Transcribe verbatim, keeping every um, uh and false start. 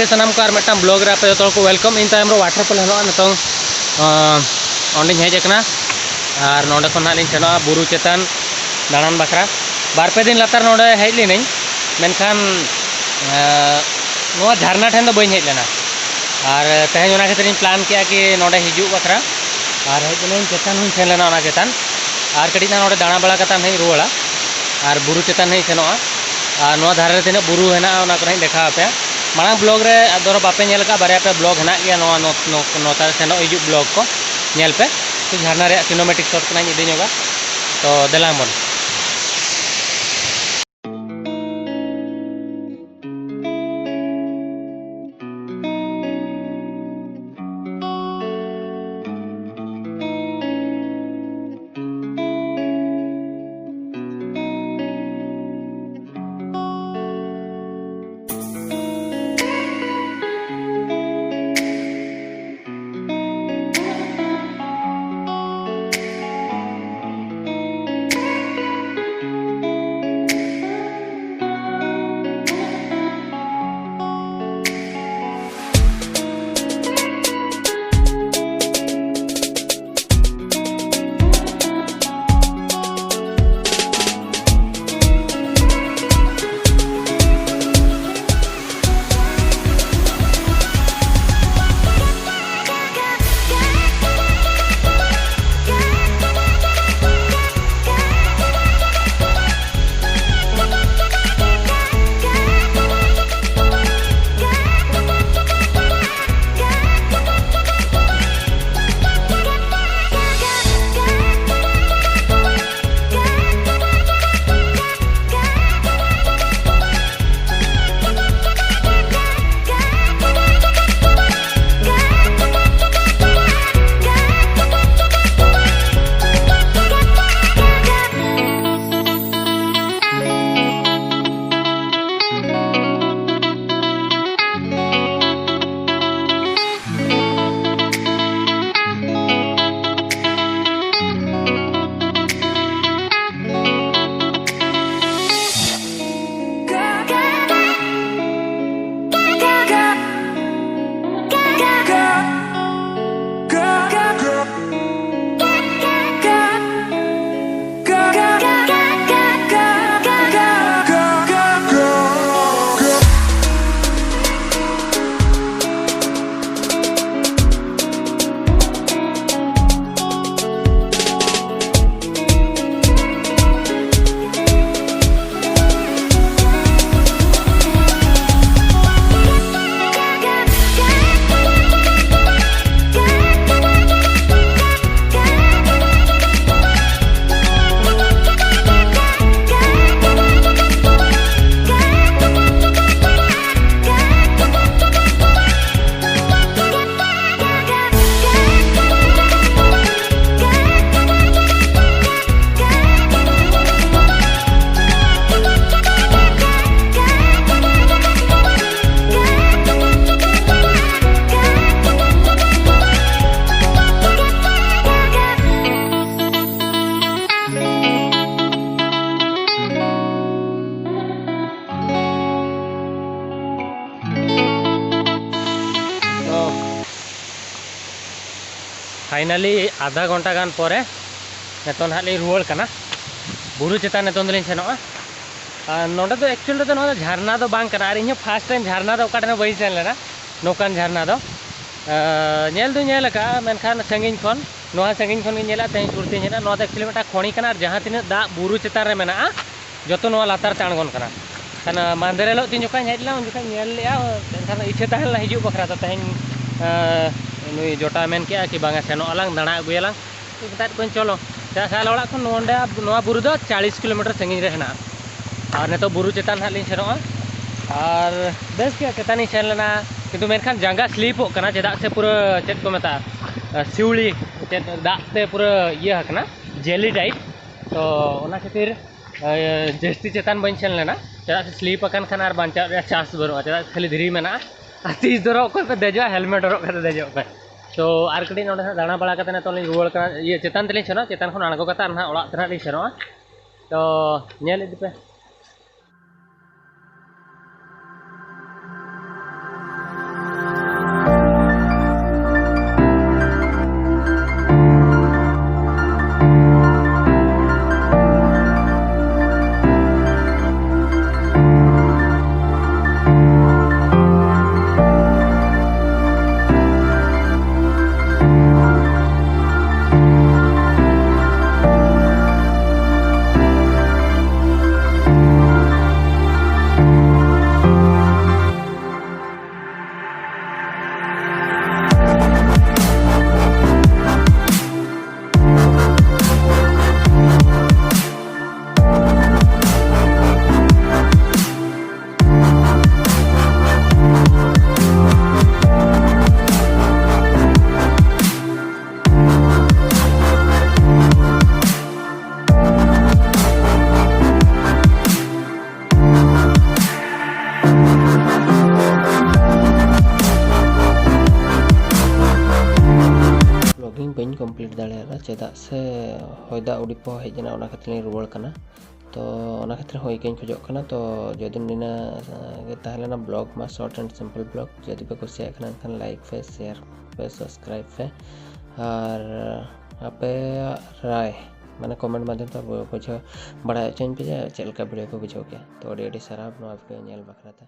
ᱥᱟᱱᱟᱢ ᱠᱚ ᱟᱨ ᱢᱤᱫᱴᱟᱝ ᱵᱞᱚᱜ ᱨᱮ ᱟᱯᱮ ᱡᱚᱛᱚ ᱦᱚᱲ ᱠᱚ ᱣᱮᱞᱠᱟᱢ᱾ ᱤᱧ ᱛᱟᱭᱚᱢ ᱨᱮ ᱣᱟᱴᱟᱨ ᱯᱷᱚᱞ ᱦᱮᱱᱟᱜᱼᱟ, ᱱᱤᱛᱚᱝ ᱟᱸ, ᱚᱸᱰᱮᱧ ᱦᱮᱡ ᱟᱠᱟᱱᱟ᱾ ᱟᱨ ᱱᱚᱸᱰᱮ ᱠᱷᱚᱱ ᱦᱟᱸᱜ ᱞᱤᱧ ᱥᱮᱱᱚᱜᱼᱟ ᱵᱩᱨᱩ ᱪᱮᱛᱟᱱ ᱫᱟᱬᱟᱱ ᱵᱟᱠᱷᱨᱟ᱾ ᱵᱟᱨ ᱯᱮ ᱫᱤᱱ ᱞᱟᱛᱟᱨ ᱱᱚᱸᱰᱮ ᱦᱮᱡ ᱞᱤᱱᱟᱹᱧ, ᱢᱮᱱᱠᱷᱟᱱ ᱟᱸ, ᱱᱚᱣᱟ ᱡᱷᱟᱨᱱᱟ ᱴᱷᱮᱱ ᱫᱚ ᱵᱟᱹᱧ ᱦᱮᱡ ᱞᱮᱱᱟ᱾ ᱟᱨ ᱛᱮᱦᱮᱧ ᱚᱱᱟ ᱠᱷᱟᱹᱛᱤᱨ ᱤᱧ ᱯᱞᱟᱱ ᱠᱮᱜᱼᱟ ᱠᱤ ᱱᱚᱸᱰᱮ ᱦᱤᱡᱩᱜ ᱵᱟᱠᱷᱨᱟ, ᱟᱨ ᱦᱮᱡ ᱞᱮᱱᱟᱹᱧ ᱪᱮᱛᱟᱱ ᱦᱚᱸᱧ ᱥᱮᱱ ᱞᱮᱱᱟ ᱚᱱᱟ ᱪᱮᱛᱟᱱ, ᱟᱨ ᱠᱟᱹᱴᱤᱡ ᱱᱟᱜ ᱱᱚᱸᱰᱮ ᱫᱟᱬᱟ ᱵᱟᱲᱟ ᱠᱟᱛᱮ ᱦᱟᱸᱜ ᱤᱧ ᱨᱩᱣᱟᱹᱲᱟ᱾ ᱟᱨ ᱵᱩᱨᱩ ᱪᱮᱛᱟᱱ ᱦᱟᱸᱜ ᱤᱧ ᱥᱮᱱᱚᱜᱼᱟ᱾ ᱟᱨ ᱱᱚᱣᱟ ᱫᱷᱟᱨᱮ ᱨᱮ ᱛᱤᱱᱟᱹᱜ ᱵᱩᱨᱩ ᱦᱮᱱᱟᱜᱼᱟ ᱚᱱᱟ ᱠᱚᱨᱮ ᱦᱟᱸᱜ ᱤᱧ ᱫᱮᱠᱷᱟᱣ ᱟᱯᱮᱭᱟ᱾ ᱢᱟᱲᱟᱝ ᱵᱞᱚᱜ ᱨᱮ ᱫᱷᱚᱨᱚ ᱵᱟᱯᱮ ᱧᱮᱞ ᱟᱠᱟᱫ, ᱵᱟᱨᱭᱟ ᱯᱮ ᱵᱞᱚᱜ ᱦᱮᱱᱟᱜ ᱜᱮᱭᱟ ᱱᱚᱣᱟ ᱱᱚ-, ᱱᱚ-, ᱱᱚᱛᱮ ᱥᱮᱱᱚᱜ ᱦᱤᱡᱩᱜ ᱵᱞᱚᱜ ᱠᱚ, ᱧᱮᱞ ᱯᱮ᱾ ᱛᱚ ᱡᱷᱟᱨᱱᱟ ᱨᱮᱭᱟᱜ ᱥᱤᱱᱮᱢᱮᱴᱤᱠ ᱥᱚᱴ ᱠᱟᱱᱟᱧ ᱤᱫᱤ ᱧᱚᱜᱟ᱾ ᱛᱚ ᱫᱮᱞᱟ ᱵᱚᱱ᱾ ᱯᱷᱟᱭᱱᱟᱞᱤ ᱟᱫᱷᱟ ᱜᱷᱚᱱᱴᱟ ᱜᱟᱱ ᱯᱚᱨᱮ ᱱᱤᱛᱚᱜ ᱱᱟᱦᱟᱜ ᱞᱤᱧ ᱨᱩᱣᱟᱹᱲ ᱠᱟᱱᱟ᱾ ᱵᱩᱨᱩ ᱪᱮᱛᱟᱱ ᱱᱤᱛᱚᱝ ᱫᱚᱞᱤᱧ ᱥᱮᱱᱚᱜᱼᱟ᱾ ᱟᱨ ᱱᱚᱰᱮ ᱫᱚ ᱮᱠᱪᱩᱭᱮᱞ ᱨᱮᱫᱚ ᱱᱚᱣᱟ ᱫᱚ ᱡᱷᱟᱨᱱᱟ ᱫᱚ ᱵᱟᱝ ᱠᱟᱱᱟ, ᱟᱨ ᱤᱧᱦᱚᱸ ᱯᱷᱟᱥᱴ ᱴᱟᱭᱤᱢ ᱡᱷᱟᱨᱱᱟ ᱫᱚ ᱚᱠᱟ ᱴᱷᱮᱱ ᱦᱚᱸ ᱵᱟᱹᱧ ᱥᱮᱱ ᱞᱮᱱᱟ, ᱱᱚᱝᱠᱟᱱ ᱡᱷᱟᱨᱱᱟ ᱫᱚ᱾ ᱟᱨ ᱧᱮᱞ ᱫᱩᱧ ᱧᱮᱞ ᱟᱠᱟᱫᱼᱟ, ᱢᱮᱱᱠᱷᱟᱱ ᱥᱟᱺᱜᱤᱧ ᱠᱷᱚᱱ, ᱱᱚᱣᱟ ᱥᱟᱺᱜᱤᱧ ᱠᱷᱚᱱ ᱜᱤᱧ ᱧᱮᱞᱟ, ᱛᱮᱦᱮᱧ ᱥᱩᱨ ᱛᱤᱧ ᱦᱮᱡ ᱮᱱᱟ᱾ ᱱᱚᱣᱟ ᱫᱚ ᱮᱠᱪᱩᱭᱮᱞᱤ ᱢᱤᱫᱴᱟᱝ ᱠᱷᱚᱱᱤ ᱠᱟᱱᱟ, ᱟᱨ ᱡᱟᱦᱟᱸ ᱛᱤᱱᱟᱹᱜ ᱫᱟᱜ ᱵᱩᱨᱩ ᱪᱮᱛᱟᱱ ᱨᱮ ᱢᱮᱱᱟᱜᱼᱟ, ᱡᱚᱛᱚ ᱱᱚᱣᱟ ᱞᱟᱛᱟᱨ ᱛᱮ ᱟᱬᱜᱚᱱ ᱠᱟᱱᱟ᱾ ᱠᱷᱟᱱ ᱢᱟᱦᱫᱮᱨ ᱦᱤᱞᱳᱜ ᱛᱤᱱ ᱡᱚᱠᱷᱟᱧ ᱦᱮᱡ ᱞᱮᱱᱟ, ᱩᱱ ᱡᱚᱠᱷᱟᱧ ᱧᱮᱞ ᱞᱮᱜᱼᱟ, ᱮᱱᱠᱷᱟᱱ ᱤᱪᱪᱷᱟᱹ ᱛᱟᱦᱮᱸ ᱞᱮᱱᱟ ᱦᱤᱡᱩᱜ ᱵᱟᱠᱷᱨᱟ᱾ ᱛᱚ ᱛᱮᱦᱮᱧ, ᱟᱸ, ᱱᱩᱭ ᱡᱚᱴᱟᱣ ᱢᱮᱱ ᱠᱮᱜᱼᱟ ᱠᱤ ᱵᱟᱝᱟ, ᱥᱮᱱᱚᱜ ᱟᱞᱟᱝ, ᱫᱟᱬᱟ ᱟᱹᱜᱩᱭᱟᱞᱟᱝ᱾ ᱢᱮᱛᱟᱫ ᱠᱚᱣᱟᱧ, "ᱪᱚᱞᱚ᱾" ᱪᱮᱫᱟᱜ ᱥᱮ ᱟᱞᱮ ᱚᱲᱟᱜ ᱠᱷᱚᱱ ᱱᱚᱰᱮ, ᱱᱚᱣᱟ ᱵᱩᱨᱩ ᱫᱚ ᱪᱟᱞᱤᱥ ᱠᱤᱞᱳᱢᱤᱴᱟᱨ ᱥᱟᱺᱜᱤᱧ ᱨᱮ ᱦᱮᱱᱟᱜᱼᱟ᱾ ᱟᱨ ᱱᱤᱛᱚᱜ ᱵᱩᱨᱩ ᱪᱮᱛᱟᱱ ᱦᱟᱸᱜ ᱞᱤᱧ ᱥᱮᱱᱚᱜᱼᱟ᱾ ᱟᱨ ᱵᱮᱥ ᱜᱮ ᱪᱮᱛᱟᱱᱤᱧ ᱥᱮᱱ ᱞᱮᱱᱟ, ᱠᱤᱱᱛᱩ ᱢᱮᱱᱠᱷᱟᱱ ᱡᱟᱸᱜᱟ ᱥᱞᱤᱯᱚᱜ ᱠᱟᱱᱟ, ᱪᱮᱫᱟᱜ ᱥᱮ ᱯᱩᱨᱟᱹ, ᱪᱮᱫ ᱠᱚ ᱢᱮᱛᱟᱜᱼᱟ, ᱥᱤᱣᱲᱤ, ᱪᱮᱫ ᱫᱟᱜ ᱛᱮ ᱯᱩᱨᱟᱹ ᱤᱭᱟᱹ ᱟᱠᱟᱱᱟ, ᱡᱮᱞᱤ ᱴᱟᱭᱤᱯ᱾ ᱛᱚ ᱚᱱᱟ ᱠᱷᱟᱹᱛᱤᱨ, ᱮ, ᱡᱟᱹᱥᱛᱤ ᱪᱮᱛᱟᱱ ᱵᱟᱹᱧ ᱥᱮᱱ ᱞᱮᱱᱟ, ᱪᱮᱫᱟᱜ ᱥᱮ ᱥᱞᱤᱯ ᱟᱠᱟᱱ ᱠᱷᱟᱱ ᱟᱨ ᱵᱟᱧᱪᱟᱣ ᱨᱮᱭᱟᱜ ᱪᱟᱱᱥ ᱵᱟᱹᱱᱩᱜᱼᱟ, ᱪᱮᱫᱟᱜ ᱥᱮ ᱠᱷᱟᱹᱞᱤ ᱫᱷᱤᱨᱤ ᱢᱮᱱᱟᱜᱼᱟ᱾ ᱟᱨ ᱛᱤᱥ ᱫᱚ ᱦᱚᱨᱚᱜ ᱠᱚᱜ ᱯᱮ ᱫᱮᱡᱚᱜᱼᱟ, ᱦᱮᱞᱢᱮᱴ ᱦᱚᱨᱚᱜ ᱠᱟᱛᱮ ᱫᱮᱡᱚᱜ ᱯᱮ᱾ ᱛᱚ ᱟᱨ ᱠᱟᱹᱴᱤᱡ ᱱᱚᱰᱮ ᱦᱟᱸᱜ ᱫᱟᱬᱟ ᱵᱟᱲᱟ ᱠᱟᱛᱮ ᱱᱤᱛᱚᱜ ᱞᱤᱧ ᱨᱩᱣᱟᱹᱲ ᱠᱟᱱᱟ, ᱤᱭᱟᱹ, ᱪᱮᱛᱟᱱ ᱛᱮᱞᱤᱧ ᱥᱮᱱᱚᱜᱼᱟ, ᱪᱮᱛᱟᱱ ᱠᱷᱚᱱ ᱟᱬᱜᱚ ᱠᱟᱛᱮ ᱟᱨ ᱱᱟᱦᱟᱜ ᱚᱲᱟᱜ ᱛᱮ ᱱᱟᱦᱟᱜ ᱞᱤᱧ ᱥᱮᱱᱚᱜᱼᱟ᱾ ᱛᱚ ᱧᱮᱞ ᱤᱫᱤ ᱯᱮ᱾ ᱵᱞᱚᱜᱤᱝ ᱵᱟᱹᱧ ᱠᱚᱢᱯᱞᱤᱴ ᱫᱟᱲᱮᱭᱟᱫᱟ, ᱪᱮᱫᱟᱜ ᱥᱮ ᱦᱚᱭ ᱫᱟᱜ ᱩᱰᱤ ᱯᱚᱦᱚ ᱦᱮᱡ ᱮᱱᱟ, ᱚᱱᱟ ᱠᱷᱟᱹᱛᱤᱨ ᱤᱧ ᱨᱩᱣᱟᱹᱲ ᱠᱟᱱᱟ᱾ ᱛᱚ ᱚᱱᱟ ᱠᱷᱟᱹᱛᱤᱨ ᱦᱚᱸ ᱤᱠᱟᱹᱧ ᱠᱷᱚᱡᱚᱜ ᱠᱟᱱᱟ᱾ ᱛᱚ ᱡᱩᱫᱤ ᱱᱤᱱᱟᱹᱜ ᱜᱮ ᱛᱟᱦᱮᱸ ᱞᱮᱱᱟ ᱵᱞᱚᱜ ᱢᱟ, ᱥᱚᱨᱴ ᱮᱱᱰ ᱥᱤᱢᱯᱚᱞ ᱵᱞᱚᱜ᱾ ᱡᱩᱫᱤ ᱯᱮ ᱠᱩᱥᱤᱭᱟᱜ ᱠᱟᱱᱟ, ᱮᱱᱠᱷᱟᱱ ᱞᱟᱭᱤᱠ ᱯᱮ, ᱥᱮᱭᱟᱨ ᱯᱮ, ᱥᱟᱵᱥᱠᱨᱟᱭᱤᱵ ᱯᱮ᱾ ᱟᱨ ᱟᱯᱮᱭᱟᱜ ᱨᱟᱭ ᱢᱟᱱᱮ comment ᱢᱟᱫᱽᱫᱷᱚᱢ ᱛᱮ ᱵᱩᱡᱷᱟᱹᱣ ᱵᱟᱲᱟᱭ ᱦᱚᱪᱚᱧ ᱯᱮ ᱡᱮ ᱪᱮᱫ ᱞᱮᱠᱟ video ᱯᱮ ᱵᱩᱡᱷᱟᱹᱣ ᱠᱮᱜᱼᱟ᱾ ᱛᱚ ᱟᱹᱰᱤ ᱟᱹᱰᱤ ᱥᱟᱨᱦᱟᱣ ᱱᱚᱣᱟ video ᱧᱮᱞ ᱵᱟᱠᱷᱨᱟ ᱛᱮ᱾